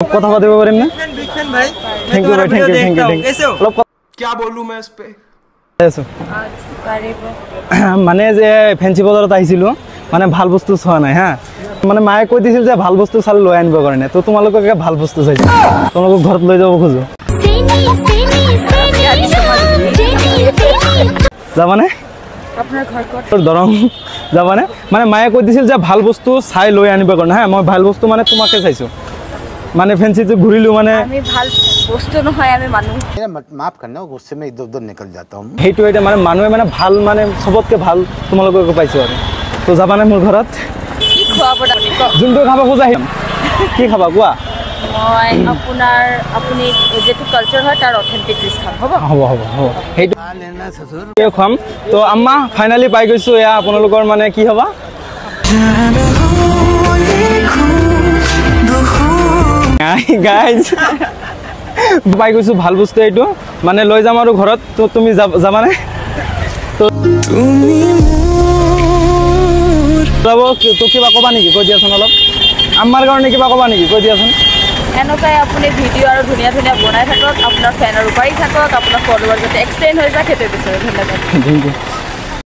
কথা পাতিব পাৰিম নে? Thank U ভাই, thank U, thank U, thank U. অলপ क्या बोलूं मैं इस पे। আছো মানে যে ফেঞ্চি বজাৰত আহিছিলোঁ, মানে ভাল বস্তু চোৱা নাই। হা, মানে মায়ে কৈ দিছিল যে ভাল বস্তু চালে লৈ আনিব কাৰণে, তো তোমালোককে ভাল বস্তু চাইছো, তোমালোকক ঘৰত লৈ যাব খোজো। যাবানে? দৰং যাবানে? মানে মায়ে কৈ দিছিল যে ভাল বস্তু চাই লৈ আনিব কাৰণে। হা, মই ভাল বস্তু মানে তোমাকে চাইছো, মানে ফেঞ্চিটো ঘূৰিলো। মানে আমি ভাল বস্তু নহয়, আমি মানুহ। মাফ करना, गुस्से में इधर उधर निकल जाता हूँ। সেইটো এতিয়া মানে মানুহে মানে ভাল, মানে চবতকে ভাল তোমালোককে পাইছো। আৰু তো যাবানে মোৰ ঘৰত? কি খুৱাব? যোনটো খাব খোজা। কি খাবা কোৱা? মই আপোনাৰ, আপুনি যিটো কালচাৰ হয় তাৰ অথেণ্টিক ডিছ খাম। হ'ব হ'ব হ'ব হ'ব, সেইটো খুৱাম। তো আম্মা, ফাইনেলি পাই গৈছোঁ। এয়া আপোনালোকৰ মানে কি হ'বা গাইজ, পাই গৈছোঁ ভাল বস্তু। এইটো মানে লৈ যাম আৰু ঘৰত। তো তুমি যাবানে? তো যাব তো কিবা ক'বা নেকি? কৈ দিয়াচোন অলপ। আম্মাৰ কাৰণে কিবা ক'বা নেকি? কৈ দিয়াচোন। এনেকুৱাই আপুনি ভিডিঅ' আৰু ধুনীয়া ধুনীয়া বনাই থাকক, আপোনাৰ ফেন আৰু বাঢ়ি থাকক, আপোনাৰ ফলোৱাৰ যাতে এক্সটেণ্ড হৈ যায়, সেইটোৱে বিচাৰোঁ। ধন্যবাদ। Thank U.